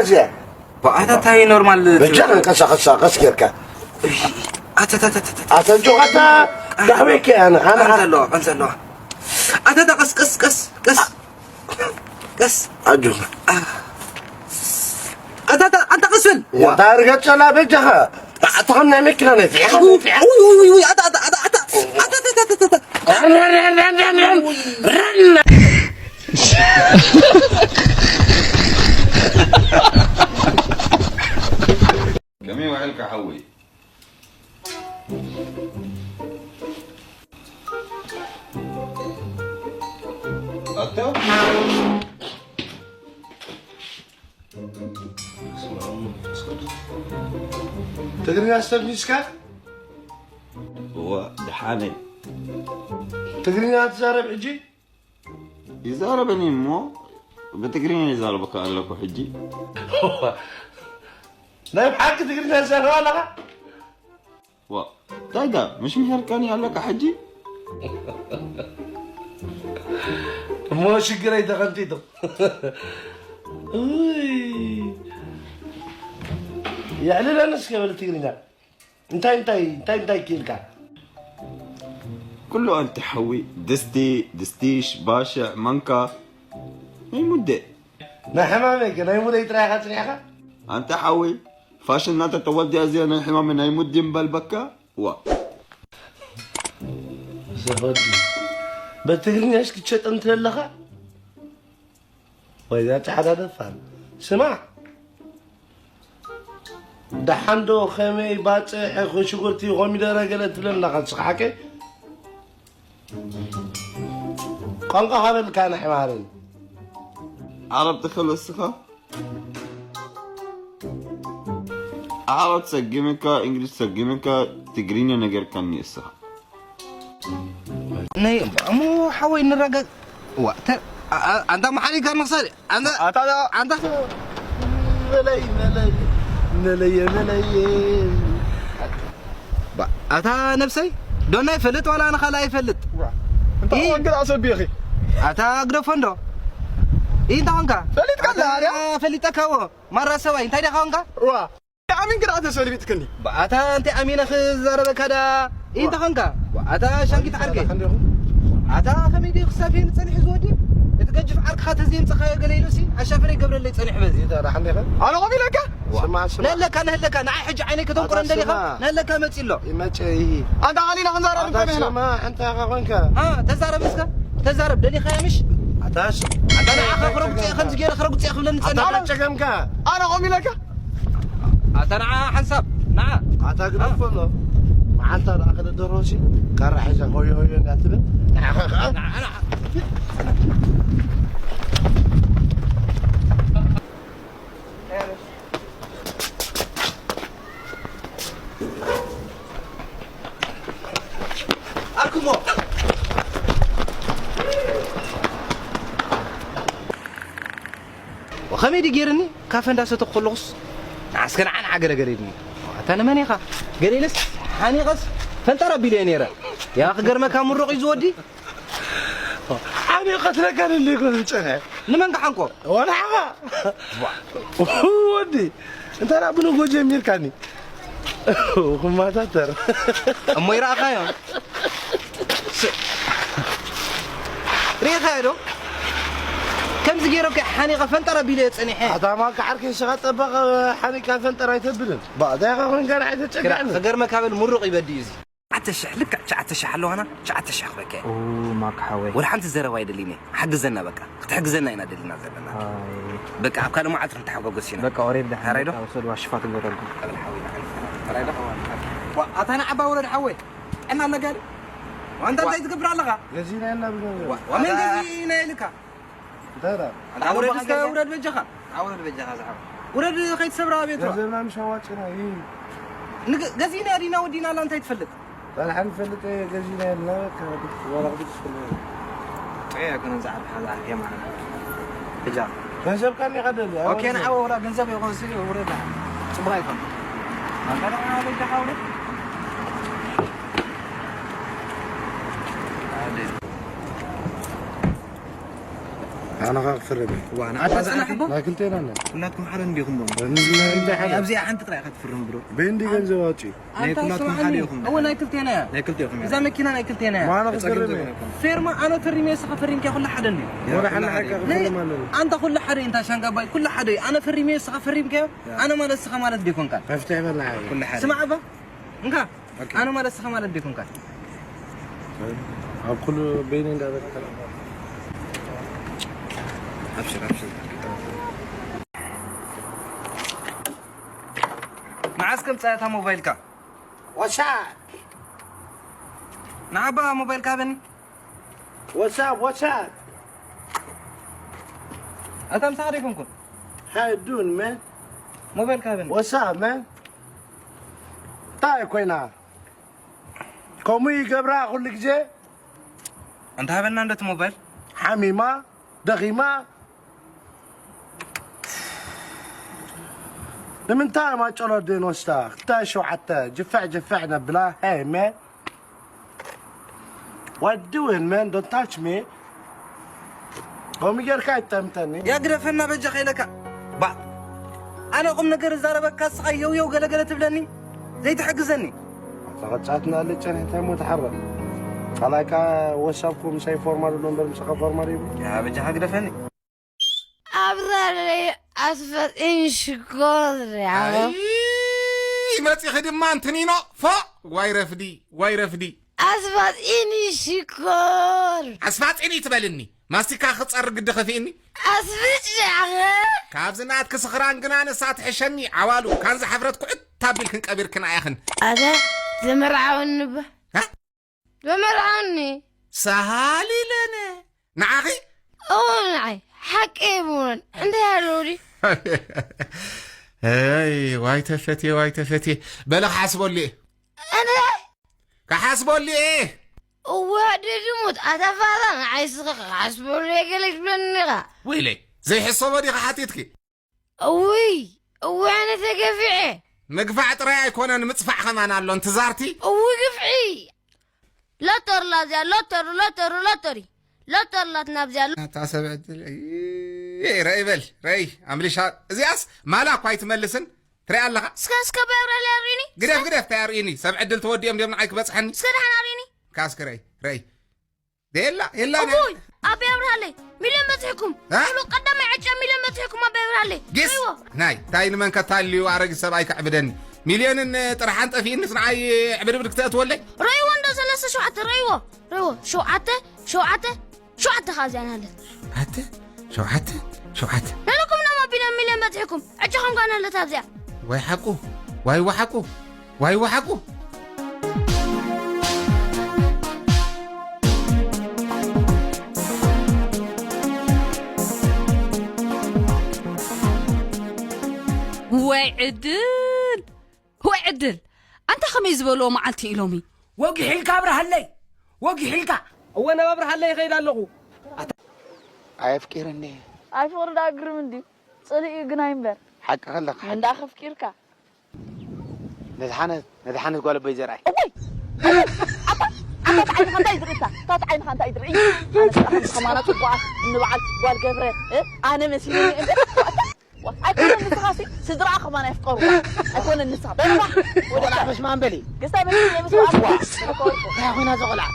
እዚኣ ኣታ ታይ ኖርማል በጃ ቀሳ ቀሳ ቀስ ጌርካ ኣታ ኣታ ኣታ ኣታ ጆኻታ ዳሕቤከ ኣነ ኣነ ቀንዘ ኣለዋ ቀንዘ ኣለዋ ኣታ ኣታ ቀስ ቀስ ቀስ ቀስ ቀስ ኣጆ ኣታ ኣታ ኣንታ ቀስ በል ያታ ርገጨላ በጃኻ ኣታኸም ናይ መኪና ናይ ፊዕኻ ፊዕኻ ውይ ውይ ውይ ኣታ ኣታ ኣታ ኣታ ኣታ ኣታ ኣታ ኣታ ከመይ ውዕልካ ሓወይ? ኣታ ትግርኛ ዝተብሊስካ እዋ ደሓነይ ትግርኛ ትዛረብ ሕጂ ይዛረበኒ እሞ ብትግርኛ ይዛረበካ ኣለኩ ሕጂ። ናይ ብሓቂ ትግርኛ ትዛረብ ኣለኻ ዋ እንታይ ዳ ምሽ ምሕርካኒ ኣለካ ሕጂ? እሞ ሽግረይ ተኸንቲቱ የዕልለኒ እስከ በል ትግርኛ እንታይ እንታይ እንታይ እንታይ ክኢልካ ኩሉ ኣንቲ ሓዊ ድስቲ ድስቲሽ ባሽዕ መንካ ናይ ሙደ ናይ ሕማመይ ከ ናይ ሙደይ ጥራይ ኢኻ ጽኒሕካ ኣንተ ሓዊ ፋሽን ናተ ተወልደ እዚኣ ናይ ሕማመ ናይ ሙዲ እምበል በካ ዋ ዘኸዱ በትግርኛሽ ክትሸጠን ትደለኻ ወይዛ ጻዕዳ ደፋር ስማዕ ደሓንዶ ከመይ ባፅዕ ሽጉርቲ ኮሚደረ ገለ ትብለና ከንስኻ ሓቀይ ቋንቋ ካበልካ ንሕማርን ዓረብ ትኽእል እስኻ ዓረብ ትሰግምካ እንግሊዝ ትሰግምካ ትግርኛ ነገርካኒ እስኻ ናይ እሞ ሓወይ ንረጋግ ዋ ተ- ኣ- ኣ- ኣንታ መሓሊካ ንክሳድ ኣንታ ኣታ ኣንታ መለይ መለይ መለየ መለየ ባ- ኣታ ነብሰይ ዶና ይፈልጥ ዋላ ንኻላ ይፈልጥ እንታይ ኢ- ኮንክ ኣሰቢኺ ኣታ ግደፎ እንዶ ኢ እንታይ ኾንካ ፈሊጥካ ኣለኻ ድያ? ኣታ ፈሊጠካዎ ማራ ሰባይ እንታይ ዲኻ ኾንካ ዋ ኣሚን ግዳ ተሰልቢጥክኒ ኣታ እንታይ ኣሚነ ክዛረበካ ዳ እንታይ ኾንካ ኣታ ሻንኪት ዓርከይ ኣታ ከመይ ድዩ ክሳብ ይህን ጸኒሑ ዝወዲ እቲ ገጅፍ ዓርክኻ ተዘይምጽኻዮ ገለ ኢሉሲ ኣሻፈረ ይገብረለይ ጸኒሑ በዚ ይተራሕንዲኸ ኣነ ቆም ኢለካ ስማ ስማ ነለካ ነህለካ ንዓይ ሕጂ ዓይነይ ከተንቁረ ኣታ እንደሊኻ ስማ። ነህለካ መጺ ኣሎ ይመጨ ኣንታ ቃሊና ክንዛረብ ኣታ እንተበይና ስማ ኣንታ ኻ ኮንካ አ ተዛረብ እስከ ተዛረብ ደሊኻያ ምሽ ኣታ ስ- ኣታ ንዓኻ ክረጉጽ እየ ከምዚ ገይረ ክረጉጽ እየ ክብለኒ ኣታ ጸኒሑ መጨገምካ ኣነ ቆም ኢለካ ኣታ ንዓ ሓንሳብ ንዓ ኣታ ግደፎ ኣሎ መዓልታ ደኣ ክልደሮሲ ካራ ሒዛ ሆዮ ሆዮ እንዳትብል ንዓኻ ከዓ ንዓ ንዓ ኣክሞ ወኸመይ ድዩ ገይርኒ ካፈ እንዳሰተኩ ከለኹስ ንዓስከ ንዓ ንዓ ገለገለ ኢልኒ ኣታ ንመን ኢኻ ገለ ኢለስ ሓኒቐስ ፈንጠር ኣቢለ እየ ነይረ ያ ክገርመካ ምሩቕ እዩ ዝወዲ ኣነ ቀትለካ ንንጎ ዝጨነ ንመን ክሓንቆ ወላሓኻ ወዲ እንታይ ደኣ ብንጎ ጀሚርካኒ ኩማታተር እሞ ይረኣኻዮ ሪኢኻዮ ዶ ከምዚ ገይረካ ሓኒቐ ፈንጠር ኣቢለ እየ ጸኒሐ ኣታማ ከዓርከይ ስኻ ጠበቐ ሓኒካ ፈንጠር ኣይተብልን ባእታኻ ኮንካ ንዓይ ተጨግዕኒ ክገርመካ በል ምሩቕ ይበዲ እዩ እዚ ትሽዓተ ሽሕ ልክዕ ትሽዓተ ሽሕ ኣለዋና ትሽዓተ ሽሕ ክበከ ኦ ማክ ሓወይ ወላ ሓንቲ ዘረባ ኣይደሊኒ ሓግዘና በቃ ክትሕግዘና ኢና ደሊና ዘለና ኣይ በቃ ኣብ ካልእ መዓልቲ ክንተሓጓጎስ ኢና በቃ ኦሬድ ደሓን ሓራይ ዶ? በቃ ውሰድዋ ሽፋ ትግበረልኩም ቀብል ሓዊና ሓራይ ዶ? ዋ፣ ኣታ ንዓባ ውረድ ሓወይ ጥዕና ኣለጋ ዶ ዋንታ እንታይ ትገብር ኣለኻ ገዚናየና ብገንዘብ ዋ፣ ወመን ገዚእና ኢልካ እንታይ ደኣ ኣንታ ውረድ እስከ ውረድ በጃኻ ኣውረድ በጃኻ ዝሓወ ውረድ ከይትሰብራ ቤት ዋ ገንዘብና ምሽ ኣዋጭና እዩ ንገ- ገዚእና ዲና ወዲና ኣላ እንታይ ትፈልጥ ጣልሓን ፈልጥ ገዚናየና ወረቕቲ ትስክል ጥዑይ ኣይኮነን ዝዓርካ ዝዓርክ የማና በጃ ገንዘብካ እኒኻ ደሊ ኦኬ ንዓወ ውራ ገንዘብ ይኾን ሲ ውረድ ጽቡቕ ኣይኮን ኣንታ ደኣ በጃኻ ውረድ ኣነ ኸኣ ክፍርም እየ። እዋ፣ ኣታ ኣታ ጽናሕ እሞ። ናይ ክልቴና ነን። ኩላትኩም ሓደ እንዲኹም እሞ። እንታይ ሓደ? ኣብዚኣ ሓንቲ ጥራይ ኢኻ ትፍርም ብሮ። በእንዲ ገንዘብ ኣውጪ። ናይ ኣንታ ኩላትኩም ስማዕኒ። ሓደ ኢኹም። እወ፣ ናይ ክልቴና እያ። ናይ ክልቴኹም እያ። እዛ መኪና ናይ ክልቴና እያ። ማና እታ ክፈርም ገንዘብ እየ። ናይኩም። ፌርማ ኣነ ፈሪመ ንስኻ ፈሪምካ ኩሉ ሓደ እንድዩ። ያ፣ ወላ ኩሉ ሓላ ሓደ። ሓቂ ናይ ክፍርም ኣለኒ። ኣንታ ኩሉ ሓደ እንታ ሻንጋባይ ኩሉ ሓደ። ኣነ ፈሪመ ንስኻ ፈሪምካዮ። ያ። ኣነ ማለት ንስኻ ማለት ዲኮንካ። መፍትሒ በላ። ኩሉ ሓደ። ስማዕ እባ። እንካ። ኦኬ። ኣነ ማለት ንስኻ ማለት ዲኮንካ። ኣብ ኩሉ በይነይ እንዳበልካ። ኣብሽር፣ ኣብሽር። መዓስ ከምጻያ እታ ሞባይልካ? ወሳ። ንዓባ ሞባይልካ ሃበኒ። ወሳ፣ ወሳ። ኣታ ምሳኻ ደይኮንኩን? How you doing, man? ሞባይልካ ሃበኒ። ወሳ፣ man? እንታይ ኮይና? ከምኡ ይገብራ ኩሉ ግዜ? ኣንታ ሃበና እንዶ እቲ ሞባይል። ሓሚማ፣ ደኺማ። ንምንታይ ማጨሎ ደንወስዳ? ክልተ ሸውዓተ፣ ጅፍዕ ጅፍዕ ነብላ። Hey, man. What doing, man? Don't touch me. ከምኡ ጌርካ ኣይትጠምተኒ። ያ ግደፈና በጃኻ ኢለካ። ባ-፣ ኣነ ቁም ነገር እዛረበካ፣ ስኻ የው የው ገለ ገለ ትብለኒ፣ ዘይትሕግዘኒ። ተቐጻትና ልጨን እንታይ ሞ ተሓረቕ። ካላይካ ወሳብኩ ምሳይ ፎርማል ኣሎ እምበር ምሳኻ ፎርማል ይብሉ። ያ በጃኻ ግደፈኒ። ኣብራለይ ኣስፈጢን ሽኮር ያው። ኣይ፣ መጺኺ ድማ እንትኒኖ፣ ፎእ፣ ዋይ ረፍዲ፣ ዋይ ረፍዲ። ኣስፋጺኒ ሽኮር። ኣስፋጺኒ ትበልኒ። ማስቲካ ክጸሪ ግዲ ከፊእኒ። ኣስፍጫኸ። ካብዚ ናትኪ ስኽራን ግና ንሳ ትሕሸኒ። ዓዋሉ፣ ካንዚ ሓፍረት ኩዕት ታቢልክን ቀቢርክን ኣያኽን። ኣታ ዘመርዓወኒ እባ። ሃ? ዘመርዓወኒ። ሰሃሊ ለነ። ንዓኺ? እዎ ንዓይ። ሓቂ ይብሉን። እንታይ ኣለዉ ድዩ? ኣይ፣ ዋይ ተፈትየ፣ ዋይ ተፈትየ። በለ ክሓስበሉ እየ። ኣነ ክሓስበሉ እየ። እወ፣ ድድሙት፣ ኣታ ፋራ፣ ንዓይ ስኻ ክሓስበሉ እየ ገለ ትብለኒ ኢኻ። ወይለይ፣ ዘይሕሰቦ ዲኻ ሓቲትኪ? እውይ፣ እውይ፣ ኣነ ተገፊዐ። ምግፋዕ ጥራይ ኣይኮነን፣ ምጽፋዕ ኸማን ኣሎ፣ እንትዛርቲ። እውይ፣ ግፍዒ። ሎተሪ ላዚያ፣ ሎተሪ፣ ሎተሪ፣ ሎተሪ። ሎተሪ ላትና ኣብዚኣ ኣሎ። ኣታ ሰብ ዕድል፣ እይ፣ ረኣይ በል፣ ረኣይ፣ ኣምሊሻ። እዚኣስ ማላ እኳ ኣይትመልስን። ትሪኣ ኣለኻ? እስከ፣ እስከ በብረለይ ኣርእዩኒ። ግደፍ፣ እስከ። ግደፍ፣ እንታይ ኣርእዩኒ? ሰብ ዕድል ተወዲኦም ድዮም ንዓይ ክበጽሐኒ? እስከ ደሓን ኣርእዩኒ። ካስከ ረይ፣ ረይ። የላ፣ የላ፣ ናይ እውይ፣ ኣበይ ኣብርሃለይ? ሚልዮን በጺሕኩም። እ? ኩሉ ቀዳማይ ዕጫ ሚልዮን በጺሕኩም ኣበይ ኣብርሃለይ? ጊስ! ርእይዎ። ናይ፣ እንታይ ንመን ከታልልዩ ኣረጊት ሰብኣይ ከዕብደኒ? ሚልዮንን ጥርሓን ጠፊእንስ ንዓይ ዕብድብድ ክተእትወለይ? ርእይዎ እንዶ ሰለስተ ሸውዓተ፣ ርእይዎ። ርእይዎ። ሸውዓተ፣ ሸውዓተ፣ ሸውዓተ ኻብ እዚኣ ንሃለት። ሸውዓተ፣ ሸውዓተ፣ ሸውዓተ። ነለኩም ኖማ ቢልዮን ሚልዮን በጺሕኩም። ዕጫኹም ጋር ናለት ኣብዚኣ። ዋይ ሓቁ፣ ዋይ ወሓቁ፣ ዋይ ወሓቁ። ወይ ዕድል! ወይ ዕድል! ኣንታ ከመይ ዝበልዎ መዓልቲ እዩ ሎሚ? ወጊሕ ኢልካ ኣብርሃለይ! ወጊሕ ኢልካ! እወ፣ ናብ ኣብርሃለይ ይኸይድ ኣለኹ። ኣየፍቂርኒ። ኣይ ፍቕሪ ደኣ ግርም እንድዩ። ጽልኢ ግን ኣይንበር። ሓቂ ከለኻ ሓቂ። እንዳ ከፍቂርካ። ነዝሓነት፣ ነዝሓነት ጓል ኣቦይ ዘርኣይ። እወይ! ኣታ፣ ኣታ ዓይንኻ እንታይ ዝርእታ? ኣታ ዓይንኻ እንታይ ዝርኢ? ኣነ ስራሕ ከማና ጽቡቓት ንበዓል ጓል ገብረ፣ እ? ኣነ መሲሉኒ እንደ? ኣይኮነን ንስኻሲ ስድራኣ ከማን ኣይፍቀሩዋ። ኣይኮነን ንስኻ። በርባ! ወደ ቆልዓ በሽማን በሊ። ክስታይ መሲሉ የምስሉ ኣልዋ። እንታይ ኮይና እዛ ቆልዓ?